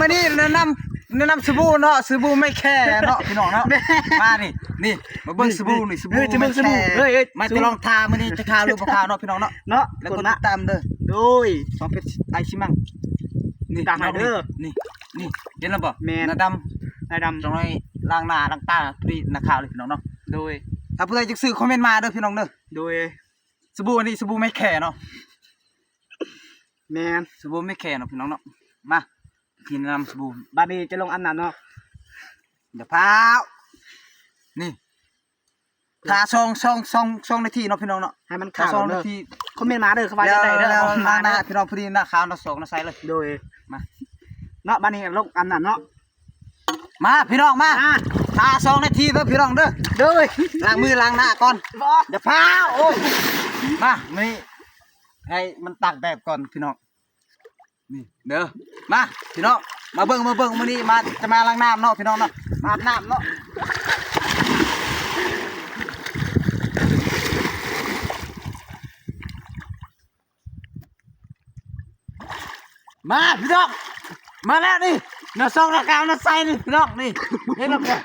ມື້ນີ້ແນະນຳ ແນະນຳສະບູເນາະ ສະບູໄມ້ແຄເນາະພີ່ນ້ອງເນາະ ແມ່ນ ມານີ້ ນີ້ ມາເບິ່ງສະບູນີ້ ສະບູ ເອີຍ ຈະເບິ່ງສະບູ ໄມ້ແຄ ເອີຍ ເອີຍ ມາຈະລອງທາມື້ນີ້ຈະຂາວຫຼືບໍ່ຂາວເນາະພີ່ນ້ອງເນາະ ເນາະ ແລ້ວກົດຕິດຕາມເດີ ໂດຍ ສອງເພັດໄອຊິມັງ ນີ້ ຕາມໃຫ້ເດີ ນີ້ ນີ້ ເຫັນແລ້ວບໍ່ ແມ່ນ ໜ້າດຳ ໜ້າດຳ ຈັກໜ້ອຍລ້າງໜ້າລ້າງຕາ ພໍດີໜ້າຂາວເລີຍພີ່ນ້ອງເນາະ ໂດຍ ຖ້າຜູ້ໃດຢາກຊື້ຄອມເມັນມາເດີພີ່ນ້ອງເດີ ໂດຍ ສະບູອັນນີ້ສະບູໄມ້ແຄເນາະ ແມ່ນ ສະບູໄມ້ແຄເນາະພີ່ນ້ອງເນາະ ມາ ທີ່ແນະນຳສະບູ ບາດນີ້ຈະລົງອາບນ້ຳເນາະ ດຽວພ້າວ ນີ້ ຖ້າສອງ ສອງ ສອງ ສອງນາທີເນາະພີ່ນ້ອງເນາະ ໃຫ້ມັນຂາວ ສອງນາທີ ຄອມເມັນມາເດີ ເຂົາວ່າຈັ່ງໃດເດີ ລ້າງໜ້າພີ່ນ້ອງ ພໍດີໜ້າຂາວໜ້າສອງໜ້າໃສເລີຍ ໂດຍ ມາ ເນາະ ບາດນີ້ລົງອາບນ້ຳເນາະ ມາພີ່ນ້ອງມາ ມາ ຖ້າສອງນາທີເດີພີ່ນ້ອງເດີ ໂດຍ ລ້າງມືລ້າງໜ້າກ່ອນ ບໍ່ ດຽວພ້າວ ໂອ້ຍ ມາ ມື້ນີ້ໃຫ້ມັນຕາກແດດກ່ອນພີ່ນ້ອງ ນີ້ເດີ ມາພີ່ນ້ອງ ມາເບິ່ງ ມາເບິ່ງ ມື້ນີ້ມາ ຈະມາລ້າງນ້ຳເນາະພີ່ນ້ອງເນາະ ມາອາບນ້ຳເນາະ ມາພີ່ນ້ອງ ມາແລ້ວນີ້ ໜ້າສອງໜ້າຂາວໜ້າໃສນີ້ພີ່ນ້ອງ ນີ້ ເຫັນແລ້ວບໍ່